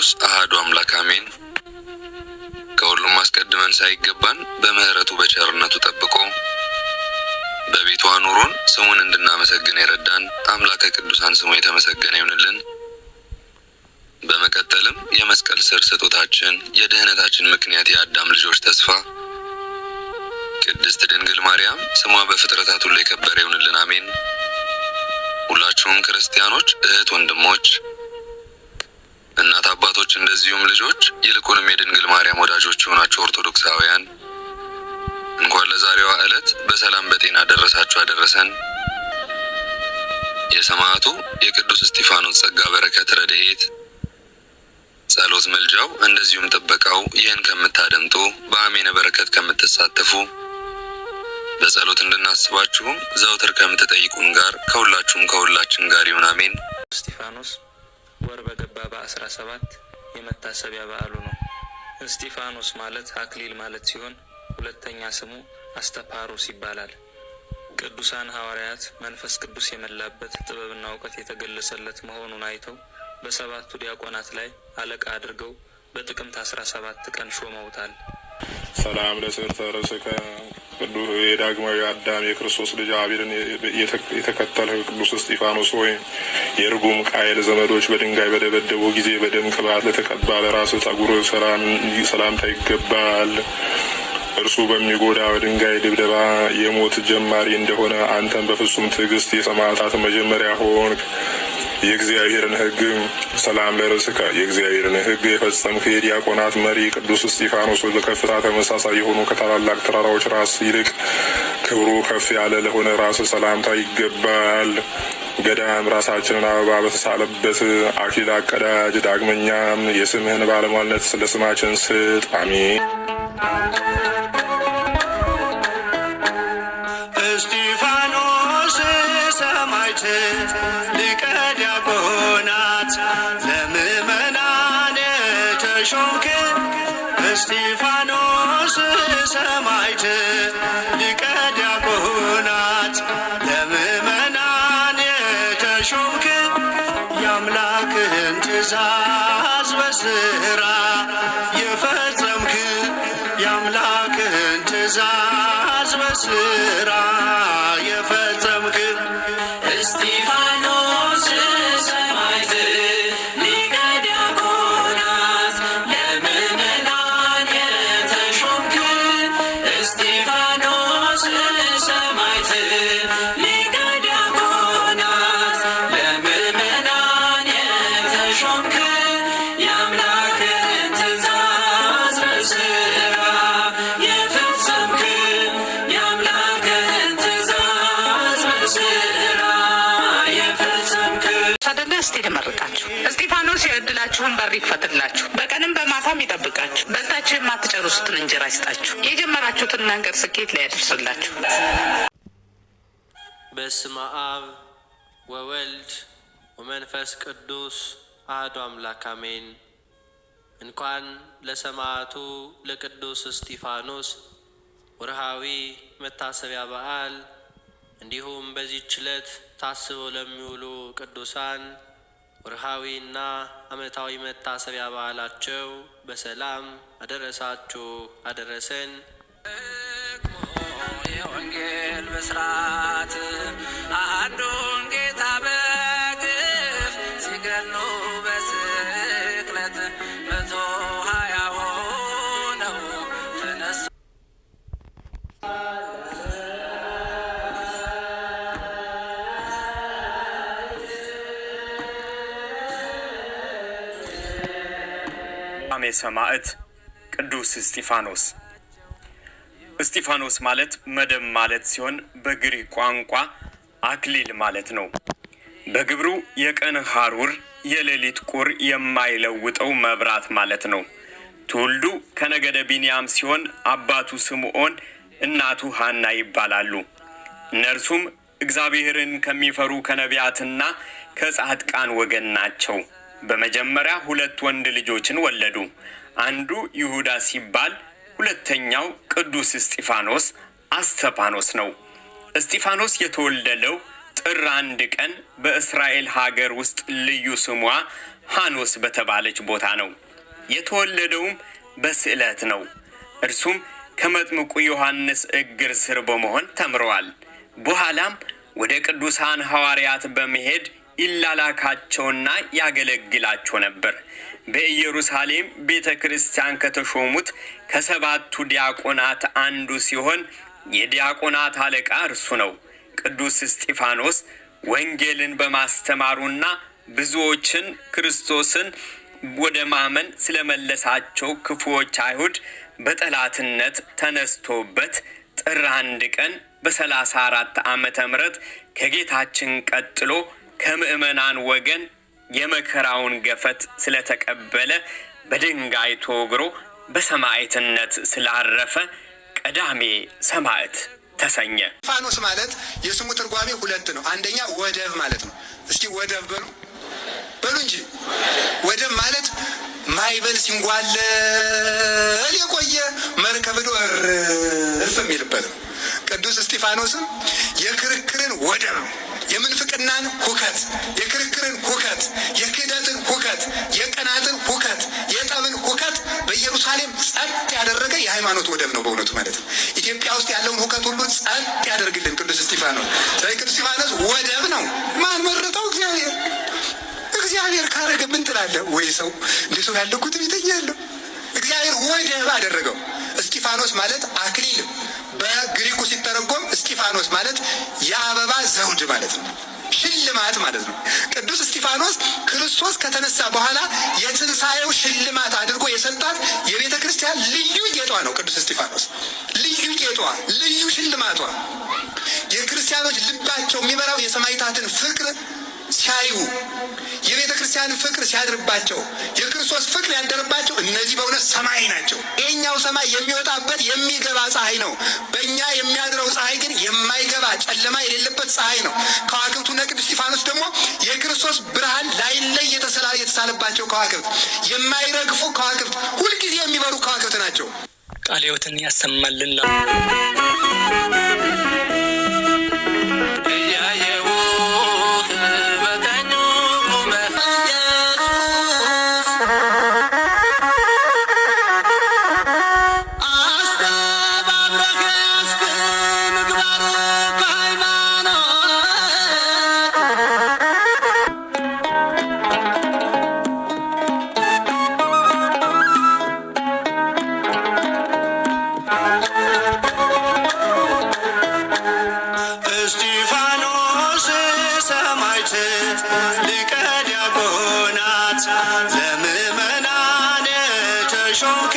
ቅዱስ አሐዱ አምላክ አሜን። ከሁሉም አስቀድመን ሳይገባን በምሕረቱ በቸርነቱ ጠብቆ በቤቱ አኑሮን ስሙን እንድናመሰግን የረዳን አምላከ ቅዱሳን ስሙ የተመሰገነ ይሁንልን። በመቀጠልም የመስቀል ስር ስጦታችን፣ የድህነታችን ምክንያት፣ የአዳም ልጆች ተስፋ ቅድስት ድንግል ማርያም ስሟ በፍጥረታት ሁሉ የከበረ ይሁንልን፣ አሜን። ሁላችሁም ክርስቲያኖች እህት ወንድሞች፣ እናት አባቶች፣ እንደዚሁም ልጆች፣ ይልቁንም የድንግል ማርያም ወዳጆች የሆናችሁ ኦርቶዶክሳውያን እንኳን ለዛሬዋ ዕለት በሰላም በጤና ደረሳችሁ አደረሰን። የሰማዕቱ የቅዱስ እስጢፋኖስ ጸጋ፣ በረከት፣ ረድኤት፣ ጸሎት፣ ምልጃው እንደዚሁም ጥበቃው ይህን ከምታደምጡ፣ በአሜነ በረከት ከምትሳተፉ፣ በጸሎት እንድናስባችሁም ዘውትር ከምትጠይቁን ጋር ከሁላችሁም ከሁላችን ጋር ይሁን፣ አሜን። እስጢፋኖስ ወር በገባ በ17 የመታሰቢያ በዓሉ ነው። እስጢፋኖስ ማለት አክሊል ማለት ሲሆን ሁለተኛ ስሙ አስተፓሮስ ይባላል። ቅዱሳን ሐዋርያት መንፈስ ቅዱስ የመላበት፣ ጥበብና እውቀት የተገለጸለት መሆኑን አይተው በሰባቱ ዲያቆናት ላይ አለቃ አድርገው በጥቅምት 17 ቀን ሾመውታል። ሰላም ለስዕርተ ርእስከ፣ ቅዱስ የዳግማዊ አዳም የክርስቶስ ልጅ አቤልን የተከተልህ ቅዱስ እስጢፋኖስ ሆይ፣ የርጉም ቃየል ዘመዶች በድንጋይ በደበደቡ ጊዜ በደም ቅባት ለተቀባ ለራስህ ጸጉር ሰላምታ ይገባል። እርሱ በሚጎዳ በድንጋይ ድብደባ የሞት ጀማሪ እንደሆነ አንተም በፍጹም ትዕግስት የሰማዕታት መጀመሪያ ሆንክ። የእግዚአብሔርን ሕግ ሰላም ለርእስከ፣ የእግዚአብሔርን ሕግ የፈጸምክ የዲያቆናት መሪ ቅዱስ እስጢፋኖስ ሆይ፣ በከፍታ ተመሳሳይ የሆኑ ከታላላቅ ተራራዎች ራስ ይልቅ ክብሩ ከፍ ያለ ለሆነ ራስ ሰላምታ ይገባል። ገዳም ራሳችንን አበባ በተሳለበት አክሊል አቀዳጅ። ዳግመኛም የስምህን ባለሟልነት ስለ ስማችን ስጥ። አሜን። እስጢፋኖስ ሰማዕት ሊቀ ዲያቆናት ለምእመናን ተሾምክ፣ እስጢፋኖስ ሰማዕት ሊቀ ዲያቆናት ለምእመናን የተሾምክ፣ የአምላክህን ትእዛዝ በስራ የፈጸምክ፣ የአምላክህን ትእዛዝ በስራ የፈጸምክ። እስጢፋኖስ ሰማዕት ሊቀ ዲያቆናት ለምእመናን የተሾምክ፣ እስጢፋኖስ ሰማዕት ሊቀ ዲያቆናት ለምእመናን የተሾምክ፣ የአምላክን ትእዛዝ በስራ የፈጸምክ፣ የአምላክን ትእዛዝ በስራ የፈጸምክ። አደለ? እስቲ ልመርቃችሁ። እስጢፋኖስ የእድላችሁን በር ይክፈትላችሁ፣ በቀንም በማታም ይጠብቃችሁ፣ በልታችሁ የማትጨርሱትን እንጀራ ይስጣችሁ፣ የጀመራችሁትን ነገር ስኬት ላይ ያደርስላችሁ። በስመ አብ ወወልድ ወመንፈስ ቅዱስ አሐዱ አምላክ አሜን። እንኳን ለሰማዕቱ ለቅዱስ እስጢፋኖስ ወርሃዊ መታሰቢያ በዓል እንዲሁም በዚህች ዕለት ታስበው ለሚውሉ ቅዱሳን ወርሃዊና ዓመታዊ መታሰቢያ በዓላቸው በሰላም አደረሳችሁ አደረሰን። የወንጌል ብስራት አንዱን ጌታ በግፍ ሲገሉ በስቅለት 120 ሆነው ተነሱ። ቀዳሜ ሰማዕት ቅዱስ እስጢፋኖስ። እስጢፋኖስ ማለት መደብ ማለት ሲሆን በግሪክ ቋንቋ አክሊል ማለት ነው። በግብሩ የቀን ሐሩር የሌሊት ቁር የማይለውጠው መብራት ማለት ነው። ትውልዱ ከነገደ ቢንያም ሲሆን አባቱ ስምዖን እናቱ ሐና ይባላሉ። እነርሱም እግዚአብሔርን ከሚፈሩ ከነቢያትና ከጻድቃን ወገን ናቸው። በመጀመሪያ ሁለት ወንድ ልጆችን ወለዱ። አንዱ ይሁዳ ሲባል ሁለተኛው ቅዱስ እስጢፋኖስ አስተፋኖስ ነው። እስጢፋኖስ የተወለደው ጥር 1 ቀን በእስራኤል ሀገር ውስጥ ልዩ ስሟ ሃኖስ በተባለች ቦታ ነው። የተወለደውም በስዕለት ነው። እርሱም ከመጥምቁ ዮሐንስ እግር ስር በመሆን ተምረዋል። በኋላም ወደ ቅዱሳን ሐዋርያት በመሄድ ይላላካቸውና ያገለግላቸው ነበር። በኢየሩሳሌም ቤተ ክርስቲያን ከተሾሙት ከሰባቱ ዲያቆናት አንዱ ሲሆን የዲያቆናት አለቃ እርሱ ነው። ቅዱስ እስጢፋኖስ ወንጌልን በማስተማሩና ብዙዎችን ክርስቶስን ወደ ማመን ስለመለሳቸው ክፉዎች አይሁድ በጠላትነት ተነስቶበት ጥር 1 ቀን በ34 ዓመተ ምህረት ከጌታችን ቀጥሎ ከምዕመናን ወገን የመከራውን ገፈት ስለተቀበለ በድንጋይ ተወግሮ በሰማዕትነት ስላረፈ ቀዳሜ ሰማዕት ተሰኘ። እስጢፋኖስ ማለት የስሙ ትርጓሜ ሁለት ነው። አንደኛ ወደብ ማለት ነው። እስኪ ወደብ በሉ በሉ እንጂ። ወደብ ማለት ማዕበል ሲንጓለል የቆየ መርከብ ሄዶ እርፍ የሚልበት ነው። ቅዱስ እስጢፋኖስም የክርክርን ወደብ፣ የምንፍቅናን ሁከት፣ የክርክርን ሁከት፣ የክህደትን ሁከት፣ የቅናትን ሁከት፣ የጠብን ሁከት በኢየሩሳሌም ጸጥ ያደረገ የሃይማኖት ወደብ ነው በእውነቱ ማለት ነው። ኢትዮጵያ ውስጥ ያለውን ሁከት ሁሉ ጸጥ ያደርግልን ቅዱስ እስጢፋኖስ። ስለዚህ ቅዱስ እስጢፋኖስ ወደብ ነው። ማን መረጠው? እግዚአብሔር። እግዚአብሔር ካረገ ምን ትላለህ? ወይ ሰው እንደ ሰው ያለኩት ትዕቢተኛ ያለው እግዚአብሔር ወደብ አደረገው። እስጢፋኖስ ማለት አክሊል፣ በግሪኩ ሲተረጎም እስጢፋኖስ ማለት የአበባ ዘውድ ማለት ነው፣ ሽልማት ማለት ነው። ቅዱስ እስጢፋኖስ ክርስቶስ ከተነሳ በኋላ የትንሣኤው ሽልማት አድርጎ የሰጣት የቤተ ክርስቲያን ልዩ ጌጧ ነው። ቅዱስ እስጢፋኖስ ልዩ ጌጧ፣ ልዩ ሽልማቷ። የክርስቲያኖች ልባቸው የሚበራው የሰማዕታትን ፍቅር ሲያዩ፣ የቤተ ክርስቲያን ፍቅር ሲያድርባቸው፣ የክርስቶስ ፍቅር ያደረባቸው እነዚህ በእውነት ሰማይ ናቸው። ይሄኛው ሰማይ የሚወጣበት የሚገባ ፀሐይ ነው። በእኛ የሚያድረው ፀሐይ ግን የማይገባ ጨለማ የሌለበት ፀሐይ ነው። ከዋክብቱና ቅዱስ እስጢፋኖስ ደግሞ የክርስቶስ ብርሃን ላይለይ የተሳለባቸው ከዋክብት፣ የማይረግፉ ከዋክብት፣ ሁልጊዜ የሚበሩ ከዋክብት ናቸው። ቃለ ሕይወትን ያሰማልን። እያየሁህ በቀኙ ቆመህ ኢየሱስ አስተባብረህ ያዝክ ምግባር ከሃይማኖት። እስጢፋኖስ ሰማዕት ሊቀ ዲያቆናት ለምእመናን ተሾምክ